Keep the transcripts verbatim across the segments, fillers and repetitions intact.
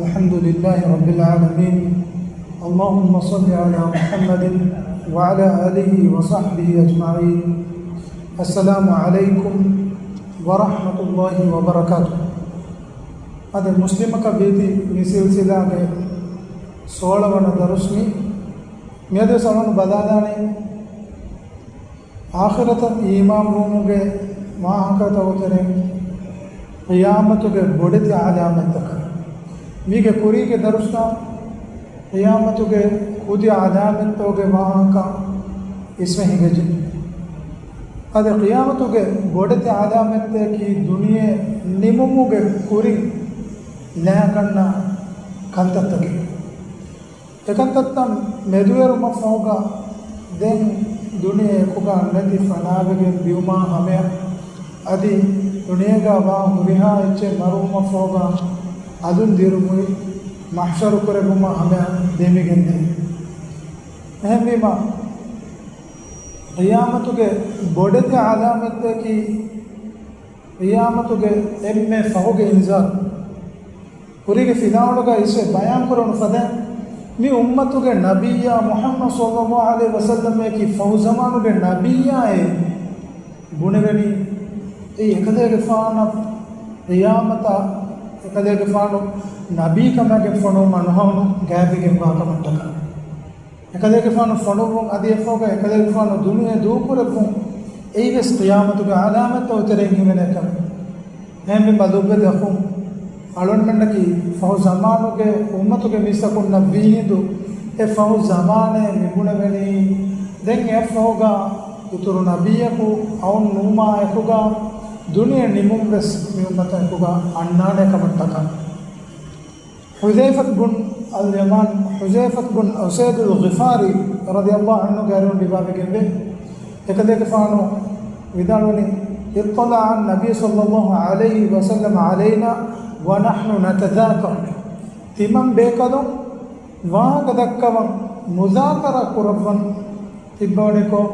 الحمد لله رب العالمين. اللهم صل على محمد وعلى آله وصحبه أجمعين. السلام عليكم ورحمة الله وبركاته. އަދި މުސްލިމަކަށް ވީތީ މި ސިލްސިލާގެ ސޯޅަވަނަ ދަރުސް މި. މިއަދު ސަލަނު ބަލާލާނީ އާޚިރަތަށް އީމާންވުމުގެ ވާހަކަތައް އުތެރެން ޤިޔާމަތުގެ ބޮޑެތި ޢަލާމަތްތަކަށް. މީގެ ކުރީގެ ދަރުސްތައް ޤިޔާމަތުގެ ކުދި ޢަލާމަތްތަކުގެ ވާހަކަ އިސްވެ ހިނގައްޖެ. އަދި ޤިޔާމަތުގެ ބޮޑެތި ޢަލާމަތްތަކީ ދުނިޔެ ނިމުމުގެ ކުރިން ލާގަންނަ ކަންތައްތަކެއް. އެކަންތައްތައް މެދުވެރުމަށް ފަހުގަ ދެން ދުނިޔެ އެކުގަ ނެތި ފަނާވެގެން ދިއުމާ ހަމަޔަށް، އަދި ދުނިޔޭގަ ވާ ހުރިހާ އެއްޗެއް މަރުވުމަށް ފަހުގަ އަލުން ދިރުމުއި މަޙްޝަރު ކުރެއްވުމަށް ހަމަޔަށް ދެމިގެންދޭ. އެހެންވީމަ، ޤިޔާމަތުގެ ބޮޑެތި ޢަލާމަތްތަކީ ޤިޔާމަތުގެ އެންމެ ފަހުގެ އިންޒާރު. ކުރީގެ ފިލާވަޅުގަ އިސްވެ ބަޔާންކުރެވުނު ފަދައިން، މި އުއްމަތުގެ ނަބިއްޔާ މުޙައްމަދު ޞައްލައްލާހު ޢަލައިހި ވަސައްލަމަކީ ފަހު ޒަމާނުގެ ނަބިއްޔާއޭ ބުނެވެނީ. އެއީ އެކަލޭގެފާނަށް ޤިޔާމަތަށް އެކަލޭގެފާނު ނަބީކަމާގެން ފޮނުވުމަށް ނުހަވަނު ގާތްވެގެންވާ ކަމަށްޓަކާ. އެކަލޭގެފާނު ފޮނުއްވުން އަދި އެފަހުގަ އެކަލޭގެފާނު ދުނިޔެ ދޫކުރެއްވުން އެއީވެސް ޤިޔާމަތުގެ ޢަލާމަތްތައް އުތެރެން ހިމެނޭ ކަމެއް. އެހެންވީމަ ލޮބުވެތި އަޚުން، އަޅުގަނޑުމެންނަކީ ފަހު ޒަމާނުގެ އުއްމަތުގެ މީސްތަކުންނަށް ވީހިނދު އެ ފަހު ޒަމާނޭ މިބުނެވެނީ. ދެން އެއަށްފަހުގަ އިތުރު ނަބިއްޔަކު އައުން ނުވުމާ އެކުގަ ދުނިޔެ ނިމުންވެސް މި އުއްމަތާ އެކުގަ އަންނާނޭ ކަމަށްޓަކާ. ޙުޛައިފަތު ބުން އަލް ޔަމާން، ޙުޛައިފަތު ބުން އުސައިދުލް ޣިފާރީ ރަޟިޔަﷲ ޢަންހުގެ އަރިހުން ރިވާވެގެންވޭ. އެކަލޭގެފާނު ވިދާޅުވަނީ، اطلع النبي صلى الله عليه وسلم علينا ونحن نتذاكر. ތިމަން ބޭކަލުން ވާހަކަ ދައްކަވަން، މުޒާކަރާ ކުރައްވަން ތިއްބަވަނިކޮށް،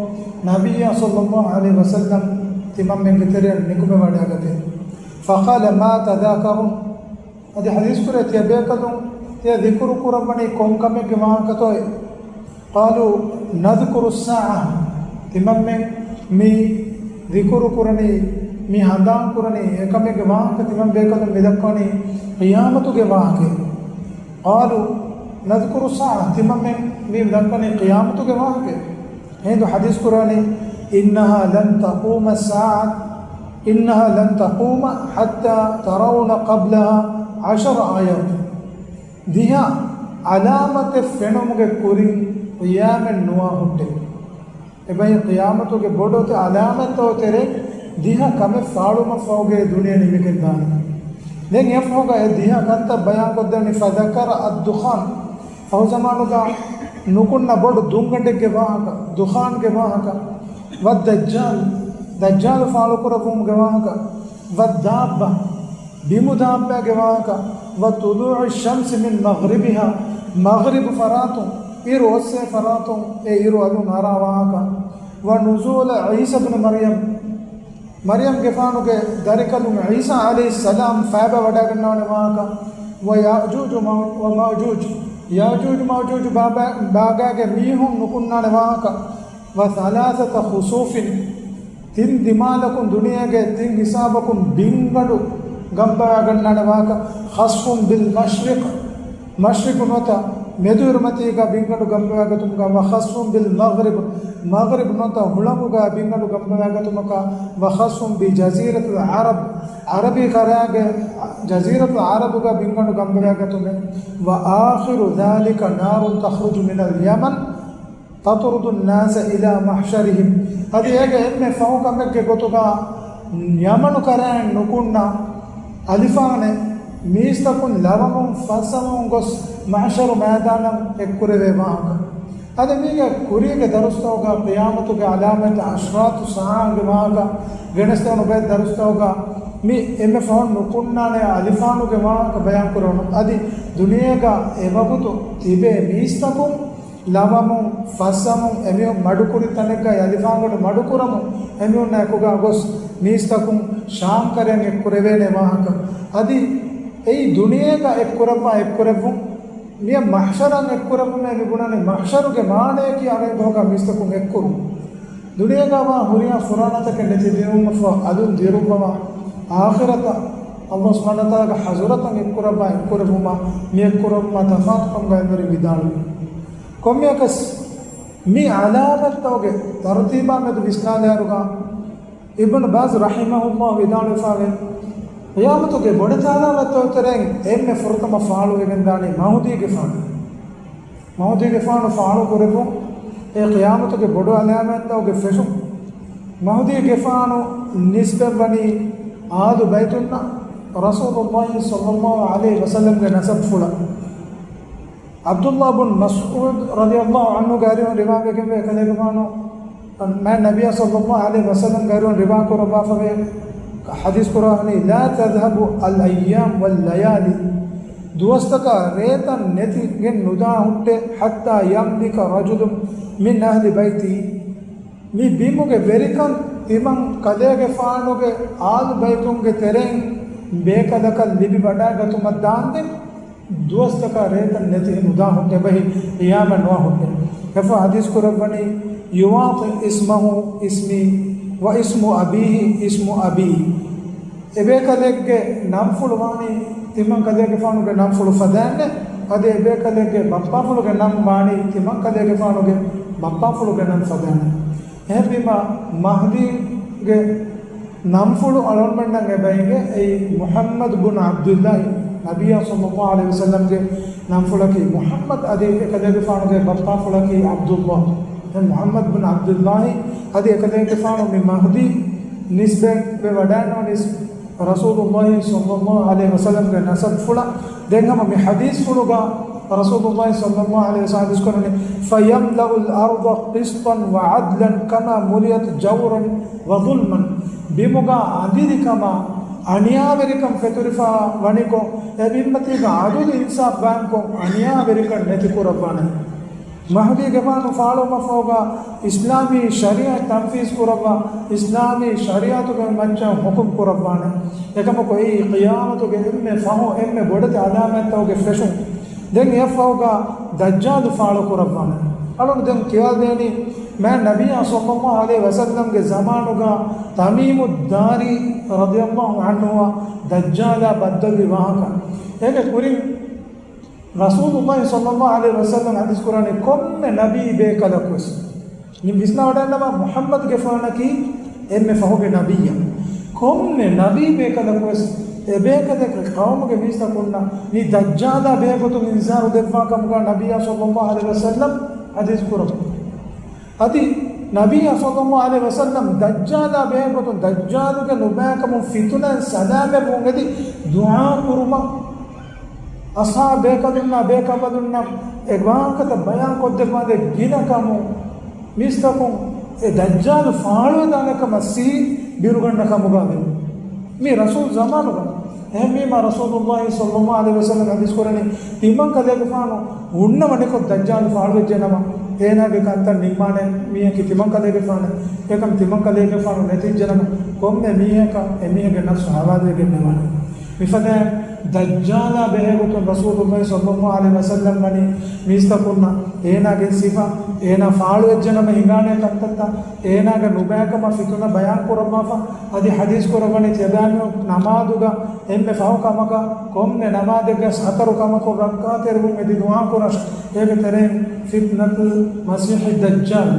ނަބިއްޔާ ޞައްލައްލާހު ޢަލައިހި ވަސައްލަމް ތިމަންމެންގެ ތެރެއަށް ނިކުމެވަޑައިގަތޭ. فقال ما تذاكرون؟ އަދި ޙަދީޘްކުރޭ، ތިޔަބޭކަލުން ތިޔަ ޛިކުރު ކުރައްވަނީ ކޮން ކަމެއްގެ ވާހަކަތޯއޭ؟ قالوا نذكر الساعة. ތިމަންމެން މި ޛިކުރު ކުރަނީ، މި ހަނދާން ކުރަނީ، އެކަމެއްގެ ވާހަކަ ތިމަން ބޭކަލުން މި ދައްކަވަނީ ޤިޔާމަތުގެ ވާހަކައެއް. قالوا نذكر الساعة، ތިމަންމެން މި ދައްކަނީ ޤިޔާމަތުގެ ވާހަކައެއް. އެހިނދު ޙަދީޘް ކުރާނީ، إنها لن تقوم الساعة، إنها لن تقوم حتى ترون قبلها عشر آيات. ދިހަ ޢަލާމަތެއް ފެނުމުގެ ކުރިން ޤިޔާމަތް ނުވާ ހުއްޓޭ. އެބައި ޤިޔާމަތުގެ ބޮޑު އޮތެ ޢަލާމަތްތައް އޮތެރޭ ދިހަ ކަމެއް ފާޅުވުމަށްފަހުގައި ދުނިޔެ ނިމިގެންދާނެ. ދެން އެފަހުގަ އެ ދިހަ ކަންތައް ބަޔާންކޮށްދެވުނީ، فذكر الدخان، ފަހުޒަމާނުގަ ނުކުންނަ ބޮޑު ދުންގަނޑެއްގެ ވާހަކަ، ދުޚާންގެ ވާހަކަ، والدجال، ދައްޖާލު ފާޅުކުރެއްވުމުގެ ވާހަކަ، والدابة، ބިމު ދާއްބާގެ ވާހަކަ، وطلوع الشمس من مغربها، މަޣްރިބު ފަރާތުން، އިރު އޮއްސޭ ފަރާތުން އެ އިރު އަލުން އަރާ ވާހަކަ، ونزول عيسى ابن مريم، މަރްޔަމްގެފާނުގެ ދަރިކަލުން ޢީސާ ޢަލައިހިއްސަލާމް ފައިބަ ވަޑައިގަންނާނެ ވާހަކަ، ويأجوج وم-، ومأجوج، ޔާޖޫޖު މާޖޫޖު ބާބާ-، ބާގާގެ މީހުން ނުކުންނާނެ ވާހަކަ، وثلاثة خسوف، ތިން ދިމާލަކުން ދުނިޔޭގެ ތިން ހިސާބަކުން ބިންގަނޑު ގަނބަވާގަންނާނެ ވާހަކަ، خسف بالمشرق، މަޝްރިޤު ނުވަތަ މެދުއިރުމަތީގަ ބިންގަނޑު ގަނބަވާގަތުމުގަ، وخسف بالمغرب، މަޣްރިބު ނުވަތަ ހުޅަނގުގަ ބިންގަނޑު ގަނބަވާގަތުމަކަށް، وخسف بجزيرة العرب، ޢަރަބި ކަރާގެ ޖަޒީރަތުލް ޢަރަބުގަ ބިންގަނޑު ގަނބަވާގަތުމެއް، وآخر ذلك نار تخرج من اليمن تطرد الناس إلى محشرهم. އަދި އޭގެ އެންމެ ފަހު ކަމެއްގެ ގޮތުގަ ޔަމަނު ކަރައިން ނުކުންނަ އަލިފާނެއް މީސްތަކުން ލަވަމުން ފައްސަވަމުން ގޮސް މަޙްޝަރު މައިދާނަށް އެއްކުރެވޭ ވާހަކަ. އަދި މީގެ ކުރީގެ ދަރުސްތަކުގަ ޤިޔާމަތުގެ ޢަލާމަތް އަޝްރާތު ސާޢާގެ ވާހަކަ ގެނެސްދެވުނު ބައެއް ދަރުސްތަކުގަ މި އެންމެ ފަހުން ނުކުންނާނެ އަލިފާނުގެ ވާހަކަ ބަޔާންކުރެވުނު. އަދި ދުނިޔޭގަ އެވަގުތު ތިބޭ މީސްތަކުން ލަވަމުން ފައްސަވަމުން އެމީހުން މަޑުކުރި ތަނެއްގައި އަލިފާންގަނޑު މަޑުކުރަމުން އެމީހުންނާ އެކުގަ ގޮސް މީސްތަކުން ޝާމް ކަރައިން އެއްކުރެވޭނެ ވާހަކަ. އަދި އެއީ ދުނިޔޭގަ އެއްކުރައްވާ އެއްކުރެއްވުން. މިޔަށް މަޙްޝަރަށް އެއްކުރެއްވުމޭ މި ބުނަނީ. މަޙްޝަރުގެ މާނަޔަކީ އަރަބި ބަހުގަ މީސްތަކުން އެއްކުރުން. ދުނިޔޭގަ ވާ ހުރިހާ ފުރާނަތަކެއް ނެތި ދިރުވުމަށްފަހު އަލުން ދިރުއްވަވާ، އާޚިރަތަށް ﷲ ސުބްޙާނަހޫ ވަތަޢާލާގެ ޙަޟްރަތަށް އެއްކުރައްވާ އެއްކުރެއްވުމާ މި އެއްކުރެއްވުމާ ތަފާތުކަމުގަ ޢިލްމުވެރިން ވިދާޅުވި. ކޮންމެއަކަސް މި ޢަލާމަތްތަކުގެ ތަރުތީބާ މެދު ވިސްނާލާއިރުގަ، އިބްނު ބާޒް ރަޙިމަހުﷲ ވިދާޅުވެފައިވޭ، ޤިޔާމަތުގެ ބޮޑެތި ޢަލާމަތްތަކުގެ ތެރެއިން އެންމެ ފުރަތަމަ ފާޅުވެގެންދާނީ މަހުދީގެފާނު. މަހުދީގެފާނު ފާޅު ކުރެއްވުން އެ ޤިޔާމަތުގެ ބޮޑު ޢަލާމަތްތަކުގެ ފެށުން. މަހުދީގެފާނު ނިސްބަތްވަނީ އާލު ބައިތުންނަށް، ރަސޫލުﷲ ޞައްލަﷲ ޢަލައިހި ވަސައްލަމްގެ ނަސަބުފުޅަށް. ޢަބްދުﷲ ބުން މަސްޢޫދު ރަޟިޔަﷲ ޢަންހުގެ އަރިހުން ރިވާވެގެންވޭ، ކަލޭގެފާނު މާތް ނަބިއްޔާ ޞައްލަﷲ ޢަލައިހި ވަސައްލަމްގެ އަރިހުން ރިވާކުރައްވާފަވޭ، ޙަދީޘް ކުރައްވަނީ، لا تذهب الأيام والليالي، ދުވަސްތަކާ ރޭތައް ނެތިގެން ނުދާ ހުއްޓޭ، حتى يملك رجل من أهل بيتي، މި ބިމުގެ ވެރިކަން ތިމަން ކަލޭގެފާނުގެ އާލު ބައިތުންގެ ތެރެއިން ބޭކަލަކަށް ލިބި ވަޑައިގަތުމަށް ދާންދެން، ދުވަސްތަކާ ރޭތައް ނެތި ނުދާ ހުއްޓެބަހި ޤިޔާމަތް ނުވާ ހުއްޓެ. އެފަ ޙަދީޘް ކުރައްވަނީ، يعطى اسمه اسمي واسم أبيه اسم أبي. އެބޭކަލެއްގެ ނަންފުޅު ވާނީ ތިމަން ކަލޭގެފާނުގެ ނަންފުޅު ފަދައިންނޭ، އަދި އެބޭކަލެއްގެ ބައްޕާފުޅުގެ ނަން ވާނީ ތިމަން ކަލޭގެފާނުގެ ބައްޕާފުޅުގެ ނަން ފަދައިންނޭ. އެހެންވީމަ، މަހްދީގެ ނަންފުޅު އަޅުގަނޑުމެންނަށް އެބައިނގޭ، އެއީ މުޙައްމަދު ބުން ޢަބްދުﷲ، ނަބިއްޔާ ޞައްލަﷲ ޢަލައިހި ވަސައްލަމްގެ ނަންފުޅަކީ މުޙައްމަދު، އަދި އެކަލޭގެފާނުގެ ބައްޕާފުޅަކީ ޢަބްދުﷲ. އެ މުޙައްމަދު ބުން ޢަބްދުﷲ، އަދި އެކަލޭގެފާނު މި މަހްދީ ނިސްބަތްވެ ވަޑައިންނަވަނީސް ރަސޫލުﷲ ޞައްލަﷲ ޢަލައިހި ވަސައްލަމްގެ ނަސަބުފުޅަށް. ދެން ހަމަ މި ޙަދީޘްފުޅުގަ ރަސޫލުﷲ ޞައްލަﷲ ޢަލައިހި ވަސައްލަމް ޙަދީޘް ކުރަނީ، فيملأ الأرض قسطا وعدلا كما ملئت جورا وظلما. ބިމުގަ އަނދިރިކަމާ އަނިޔާވެރިކަން ފެތުރިފަ ވަނިކޮށް، އެ ބިންމަތީގަ ޢަދުލު އިންސާފު ގާއިމްކޮށް، އަނިޔާވެރިކަން ނެތި ކުރައްވާނެ. މަހްދީގެފާނު ފާޅުވުމަށްފަހުގަ އިސްލާމީ ޝަރީޢަތް ތަންފީޒު ކުރައްވާ، އިސްލާމީ ޝަރީޢަތުގެ މައްޗަށް ޙުކުމް ކުރައްވާނެ. އެކަމަކު އެއީ ޤިޔާމަތުގެ އެންމެ ފަހު، އެންމެ ބޮޑެތި ޢަލާމަތްތަކުގެ ފެށުން. ދެން އެއަށްފަހުގަ ދައްޖާލު ފާޅު ކުރައްވާނެ. އަޅުން ދެން ކިޔާދޭނީ، މާތް ނަބިއްޔާ ޞައްލަﷲ ޢަލައިހި ވަސައްލަމްގެ ޒަމާނުގަ ތަމީމުއްދާރީ ރަޟިޔަﷲ ޢަންހުއަށް ދައްޖާލާ ބައްދަލުވި ވާހަކަ. އޭގެ ކުރިން ރަސޫލުﷲ ޞައްލަﷲ ޢަލައިހި ވަސައްލަމް ޙަދީޘް ކުރަނީ، ކޮންމެ ނަބީ ބޭކަލަކުވެސް، މި ވިސްނާވަޑައިގަންނަވާ މުޙައްމަދުގެފާނަކީ އެންމެ ފަހުގެ ނަބިއްޔާ. ކޮންމެ ނަބީ ބޭކަލަކުވެސް އެބޭކަލެއްގެ ޤައުމުގެ މީސްތަކުންނަށް މި ދައްޖާލާ ބެހޭގޮތުން އިންޒާރު ދެއްވާ ކަމުގަ ނަބިއްޔާ ޞައްލަﷲ ޢަލައިހި ވަސައްލަމް ޙަދީޘް ކުރައްވާ. އަދި ނަބިއްޔާ ޞައްލަﷲ ޢަލައިހި ވަސައްލަމް ދައްޖާލާ ބެހޭގޮތުން، ދައްޖާލުގެ ނުބައިކަމުން ފިތުނައިން ސަލާމަތްވުމުގެދި ދުޢާ ކުރުމަށް، އަޞްޙާބު ބޭކަލުންނާ ބޭކަނބަލުންނަށް އެ ވާހަކަތައް ބަޔާން ކޮށްދެއްވާނދޭ ގިނަ ކަމުން، މީސްތަކުން އެ ދައްޖާލު ފާޅުވެދާނެ ކަމަށް ސިއްހީ ބިރުގަންނަ ކަމުގަ ވޭ. މި ރަސޫލު ޒަމާނުގަ. އެހެންވީމަ، ރަސޫލުﷲ ޞައްލަﷲ ޢަލައިހި ވަސައްލަމް ޙަދީޘް ކުރަނީ، ތިމަން ކަލޭގެފާނު ހުންނަވަނިކޮށް ދައްޖާލު ފާޅުވެއްޖެނަމަ، އޭނާގެ ކަންތައް ނިންމާނެ މީހަކީ ތިމަން ކަލޭގެފާނެ. އެކަމް ތިމަން ކަލޭގެފާނު ނެތިއްޖެނަމަ، ކޮންމެ މީހަކަށް އެމީހެއްގެ ނަފްސު ހަވާލުވެގެން ނުވާނެ. މިފަދައިން ދައްޖާލާ ބެހޭގޮތުން ރަސޫލުﷲ ޞައްލަﷲ ޢަލައިހި ވަސައްލަމް ވަނީ މީސްތަކުންނަށް އޭނާގެ ސިފަ، އޭނާ ފާޅުވެއްޖެނަމަ ހިނގާނޭ ކަންތައްތައް، އޭނާގެ ނުބައިކަމަށް ފިތުނަ ބަޔާން ކުރައްވާފަ. އަދި ޙަދީޘް ކުރައްވަނީ، ތިޔަބައިމީހުން ނަމާދުގަ އެންމެ ފަހު ކަމަކަށް ކޮންމެ ނަމާދެއްގަސް ހަތަރު ކަމަކުން ރައްކާތެރިވުން އެދި ދުޢާ ކުރަން. އޭގެ ތެރެއިން ފިތްނަތުލް މަސީޙި ދައްޖާލް،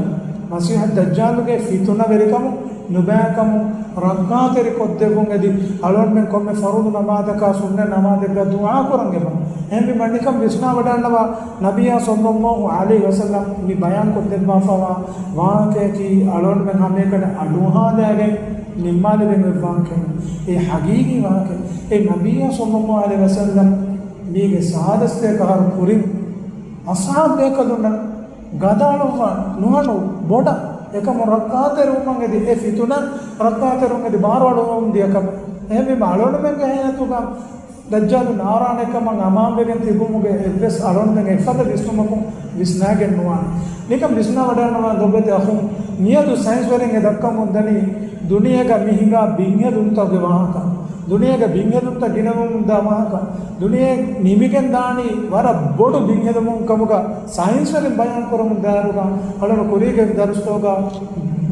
މަސީޙު ދައްޖާލުގެ ފިތުނަވެރިކަމު، ނުބައިކަމު ރައްކާތެރި ކޮށްދެއްވުން އެދި، އަޅުގަނޑުމެން ކޮންމެ ފަރުޟު ނަމާދަކާ ސުންނަތް ނަމާދެއްގަ ދުޢާ ކުރަން އެބަ. އެހެންވީމަ ނިކަން ވިސްނާވަޑައިގަންނަވާ، ނަބިއްޔާ ޞައްލަﷲ ޢަލައިހި ވަސައްލަމް މި ބަޔާން ކޮށްދެއްވާފަވާ ވާހަކަޔަކީ އަޅުގަނޑުމެން ހަމައެކަނި އަޑުއަހާލައިގެން ނިންމާލެވެން އޮތް ވާހަކައެއް. އެ ޙަޤީޤީ ވާހަކައެއް. އެ ނަބިއްޔާ ޞައްލަﷲ ޢަލައިހި ވަސައްލަމް މީގެ ސާދަސްތޭކަ އަހަރު ކުރިން އަޞްޙާބު ބޭކަލުންނަށް ގަދައަޅުއްވާ ނުހަނު ބޮޑަށް އެކަމުން ރައްކާތެރިވުމަށް އެދި އެ ފިތުނަ ރައްކާތެރިވުމަށް އެދި ބާރުއަޅުއްވަމުން ދިޔަ ކަމަށް. އެހެންވީމަ އަޅުގަނޑުމެންގެ ޙަޔާތުގަ ދައްޖާލު ނާރާނެ ކަމަށް އަމާންވެގެން ތިބުމުގެ އެއްވެސް އަޅުގަނޑުމެން އެފަދަ ވިސްނުމަކުން ވިސްނާގެން ނުވާނެ. ނިކަން ވިސްނާވަޑައިގަންނަވާ ލޮބުވެތި އަޚުން، މިއަދު ސައިންސްވެރިން އެ ދައްކަމުން ދަނީ ދުނިޔޭގަ މި ހިނގާ ބިންހެލުންތަކުގެ ވާހަކަ. ދުނިޔޭގެ ބިންހެލުންތައް ގިނަވަމުންދާ ވާހަކަ، ދުނިޔެ ނިމިގެން ދާނީ ވަރަށް ބޮޑު ބިންހެލުމުން ކަމުގަ ސައިންސްވެރިން ބަޔާން ކުރަމުން ދާއިރުގަ އަޅުން ކުރީގެ ދަރުސްތަކުގަ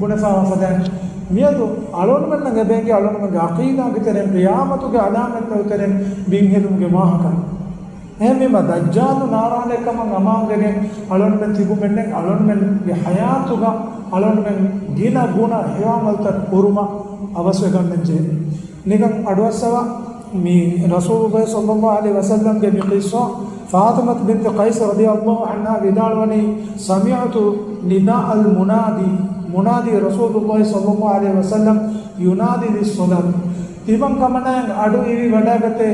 ބުނެފައިވާ ފަދައިން، މިއަދު އަޅުންމެންނަށް އެބައިނގޭ އަޅުންމެންގެ އަޤީދާގެ ތެރެއިން، ޤިޔާމަތުގެ ޢަލާމަތްތަކުގެ ތެރެއިން ބިންހެލުމުގެ ވާހަކަ. އެހެންވީމަ، ދައްޖާލު ނާރާނެއް ކަމަށް އަމާންވެގެން އަޅުންމެން ތިބުމެއްނެތް. އަޅުންމެންގެ ޙަޔާތުގަ އަޅުންމެން ގިނަ ގުނަ ހެޔޮޢަމަލުތައް ކުރުމަށް އަވަސްވެގަންނަންޖެހޭ. ނިކަން އަޑުއައްސަވާ، މި ރަސޫލުﷲ ޞައްލަﷲ ޢަލައިހި ވަސައްލަމްގެ މި ޤިއްޞާ، ފާޠިމަތު ބިންތު ޤައިސް ރަޟިޔަﷲ ޢަންހާ ވިދާޅުވަނީ، سمعت نداء المنادي، މުނާދީ ރަސޫލުﷲ ޞައްލަﷲ ޢަލައިހި ވަސައްލަމް، ينادي للصلاة. ތިމަން ކަމަނާއަށް އަޑު އިވި ވަޑައިގަތޭ،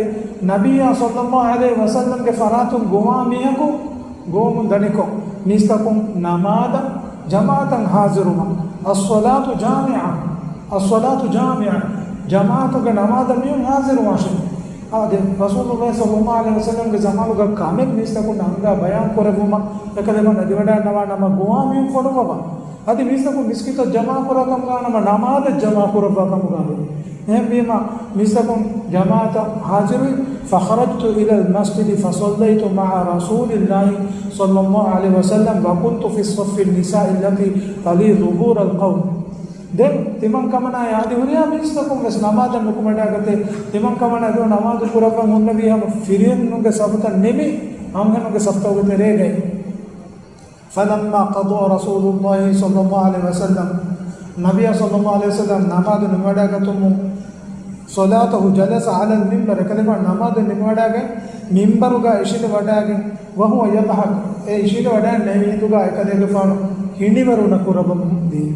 ނަބިއްޔާ ޞައްލަﷲ ޢަލައިހި ވަސައްލަމްގެ ފަރާތުން ގޮވާ މީހަކު ގޮވަމުން ދަނިކޮށް، މީސްތަކުން ނަމާދަށް ޖަމާޢަތަށް ޙާޟިރުވުމަށް. الصلاة جامعة، الصلاة جامعة، ޖަމާޢަތުގެ ނަމާދަށް މީހުން ޙާޟިރުވާށޭ. އާދެ، ރަސޫލުﷲ ޞައްލަﷲ ޢަލައިހި ވަސައްލަމްގެ ޒަމާނުގަ ކަމެއް މީސްތަކުން އަންގާ ބަޔާން ކުރެއްވުމަށް އެކަލޭގެފާނު އެދިވަޑައިގަންނަވާ ނަމަ ގޮވާ މީހުން ފޮނުއްވަވާ. އަދި މީސްތަކުން މިސްކިތަށް ޖަމާ ކުރާ ކަމުގަ ނަމަ ނަމާދަށް ޖަމާ ކުރައްވާ ކަމުގަ. އެހެންވީމަ، މީސްތަކުން ޖަމާޢަތަށް ޙާޟިރުވި، فخرجت إلى المسجد فصليت مع رسول الله صلى الله عليه وسلم وكنت في صف النساء التي تلي ظهور القوم. ދެން ތިމަން ކަމަނާ އަދި ހުރިހާ މީސްތަކުން ވެސް ނަމާދަށް ނުކުމެޑާގަތޭ، ތިމަން ކަމަނާ އެދުވަހު ނަމާދު ކުރައްވަން ހުންނެވީ ހަމަ ފިރިހެނުންގެ ސަފުތައް ނިމި، އަންހެނުންގެ ސަފުތަކުގެ ތެރޭގައި. فلما قضى رسول الله صلى الله عليه وسلم، ނަބިއްޔާ ޞައްލަﷲ ޢަލައިހި ވަސައްލަމް ނަމާދު ނިމިވަޑައިގަތުމުން، صلاته جلس على المنبر، އެކަލޭގެފާނު ނަމާދު ނިމިވަޑައިގެން މިންބަރުގަ އިށީނދެވަޑައިގެން، وهو يضحك، އެ އިށީނދެވަޑައިގެންނެވި ހިނދުގަ އެކަލޭގެފާނު ހިނިވަރުނަ ކުރައްވަމުން ދިޔަ.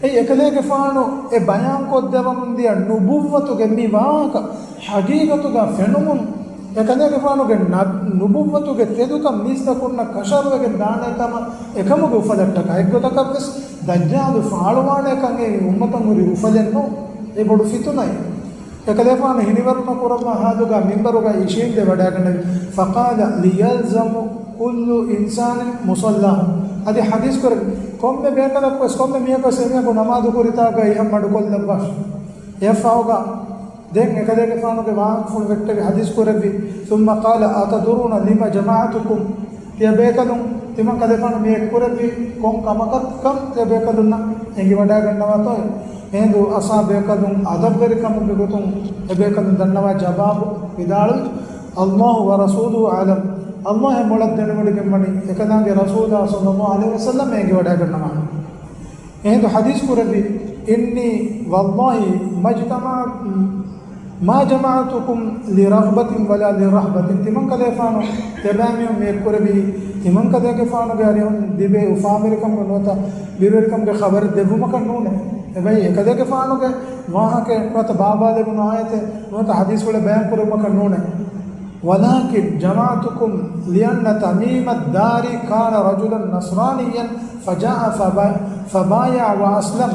އެއީ އެކަލޭގެފާނު އެ ބަޔާންކޮށްދެވަމުން ދިޔަ ނުބުއްވަތުގެ މި ވާހަކަ ޙަޤީޤަތުގަ ފެނުމުން، އެކަލޭގެފާނުގެ ނަ-، ނުބުއްވަތުގެ ތެދުކަން މީސްތަކުންނަށް ކަށަވަރުވެގެން ދާނެ ކަމަށް އެކަމުގެ އުފަލަށްޓަކާ. އެއްގޮތަކަށްވެސް ދައްޖާލު ފާޅުވާނެކަން އެ އުއްމަތަށް ހުރި އުފަލެއް ނޫން. އެ ބޮޑު ފިތުނައެއް. އެކަލޭފާނު ހިނިވަރުނަ ކުރައްވާ ހާލުގަ މިންބަރުގަ އިށީނދެ ވަޑައިގަނެވި. فقال ليلزم كل إنسان مصلاه. އަދި ޙަދީޘް ކުރެއްވި، ކޮންމެ ބޭކަލަކުވެސް، ކޮންމެ މީހަކުވެސް އެމީހަކު ނަމާދު ކުރި ތާގަ އިހަށް މަޑުކޮށްލައްވާށި. އެއަށްފަހުގަ ދެން އެކަލޭގެފާނުގެ ވާހަކަފުޅު ވެއްޓެވި ޙަދީޘް ކުރެއްވި. ثم قال أتدرون لم جمعتكم؟ ތިޔަބޭކަލުން، ތިމަން ކަލޭފާނު މި އެއްކުރެއްވީ ކޮން ކަމަކަށްކަން ތިޔަބޭކަލުންނަށް އެނގިވަޑައިގަންނަވާތޯއޭ؟ އެހިނދު އަސާ ބޭކަލުން އަދަބުވެރިކަމުގެ ގޮތުން އެބޭކަލުން ދަންނަވާ ޖަވާބު ވިދާޅުވި، الله ورسوله أعلم، ﷲ އޭ މޮޅަށް ދެނެވޮޑިގެންވަނީ އެކަލާނގެ ރަސޫލާ ޞައްލަﷲ ޢަލައިހި ވަސައްލަމް އެނގިވަޑައިގަންނަވާނެ. އެހިނދު ޙަދީޘް ކުރެއްވި، إني والله ما اجتمع، ما جمعتكم لرغبة ولا لرهبة. ތިމަން ކަލޭފާނު ތިޔަބައިމީހުން މި އެއްކުރެއްވީ، ތިމަން ކަލޭގެފާނުގެ އަރިހުން ތިބޭ އުފާވެރިކަމުގެ ނުވަތަ ބިރުވެރިކަމުގެ ޚަބަރެއް ދެއްވުމަކަށް ނޫނޭ. އެބައި އެކަލޭގެފާނުގެ ވާހަކައެއް ނުވަތަ ބާއްވާލެވުނު އާޔަތެއް ނުވަތަ ޙަދީޘްފުޅެއް ބަޔާން ކުރެއްވުމަކަށް ނޫނޭ. ولكن جمعتكم لأن تميم الداري كان رجلا نصرانيا فجاء فبا-، فبايع وأسلم.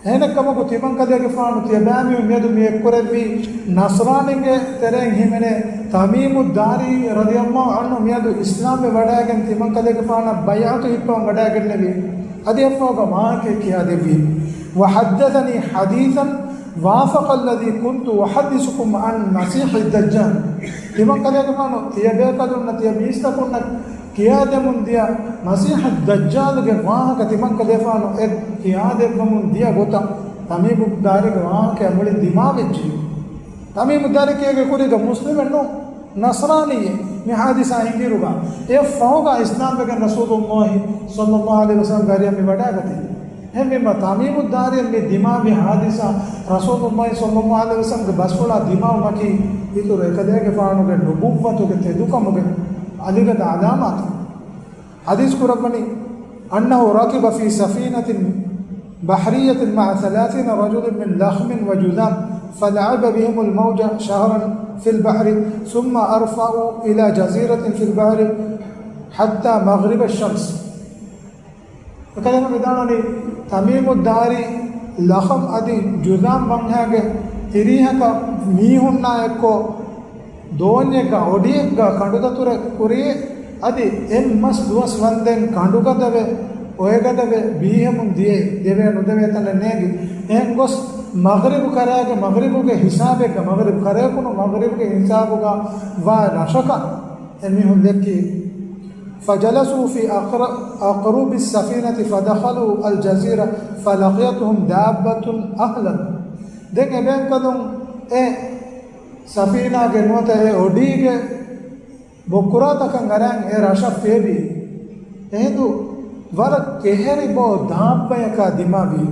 އެހެނެއްކަމަކު، ތިމަން ކަލޭގެފާނު ތިޔަބައިމީހުން މިއަދު މި އެއްކުރެއްވީ، ނަޞްރާނީންގެ ތެރެއިން ހިމެނޭ ތަމީމުއްދާރީ ރަޟިޔަﷲ ޢަންހު މިއަދު އިސްލާމްވެ ވަޑައިގެން ތިމަން ކަލޭގެފާނަށް ބައިޢަތު ހިއްޕަވަން ވަޑައިގެންނެވި. އަދި އެއަށްފަހުގަ ވާހަކައެއް ކިޔާދެއްވި. وحدثني حديثا وافق الذي كنت أحدثكم عن مسيح الدجال. ތިމަން ކަލޭގެފާނު ތިޔަބޭކަލުންނަށް ތިޔަ މީސްތަކުންނަށް ކިޔާދެމުން ދިޔަ މަސީޙު ދައްޖާލުގެ ވާހަކަ ތިމަން ކަލޭފާނު އެ ކިޔާދެއްވަމުން ދިޔަ ގޮތަށް ތަމީމު ދާރީގެ ވާހަކައަށް މުޅިން ދިމާވެއްޖެ. ތަމީމު ދާރީ އޭގެ ކުރީގަ މުސްލިމެއް ނޫން، ނަޞްރާނީއެއް. މި ޙާދިސާ ހިނގިއިރުގަ އެއަށްފަހުގަ އިސްލާމްވެގެން ރަސޫލުﷲ ޞައްލަﷲ ޢަލައިހި ވަސައްލަމްގެ އަރިހަށް މި ވަޑައިގަތީ. އެހެންވީމަ، ތަމީމު ދާރީއަށް މި ދިމާވި ޙާދިސާ، ރަސޫލުﷲ ޞައްލަﷲ ޢަލައިހި ވަސައްލަމްގެ ބަސްފުޅާ ދިމާވުމަކީ، އިތުރު އެކަލޭގެފާނުގެ ނުބުއްވަތުގެ ތެދުކަމުގެ އަލިގަދަ ޢަލާމާތެއް. ޙަދީޘް ކުރައްވަނީ، أنه ركب في سفينة بحرية مع ثلاثين رجلا من لخم وجذام، فلعب بهم الموج شهرا في البحر، ثم أرفعوا إلى جزيرة في البحر حتى مغرب الشمس. އެކަލޭގެފާނު ވިދާޅުވަނީ، ތަމީމުއްދާރީ ލަޚަމް އަދި ޖުޛާމް ވަންހައިގެ ތިރީހަކަށް މީހުންނާ އެއްކޮށް ދޯންޏެއްގަ އޮޑިއެއްގަ ކަނޑުދަތުރެއް ކުރިޔޭ، އަދި އެއް މަސް ދުވަސް ވަންދެން ކަނޑުގަދަވެ، އޮއެގަދަވެ ބީހެމުން ދިޔައީ، ދެވޭ ނުދެވޭ ތަނެއް ނޭނގި. އެހެން ގޮސް މަޣްރިބު ކަރާގެ، މަޣްރިބުގެ ހިސާބެއްގަ، މަޣްރިބު ކަރައިފުނު މަޣްރިބުގެ ހިސާބުގަ ވާ ރަށަކަށް އެމީހުން ލެއްކި. فجلسوا في أقر-، أقرب السفينة فدخلوا الجزيرة فلقيتهم دابة أهلا. ދެން އެބޭކަލުން އެ ސަފީނާގެ ނުވަތަ އެ އޮޑީގެ ބޮއްކުރާތަކަށް އަރާން އެ ރަށަށް ފޭބި. އެހިނދު ވަރަށް ކެހެރި ބޯ ދާއްބަޔަކާ ދިމާވި.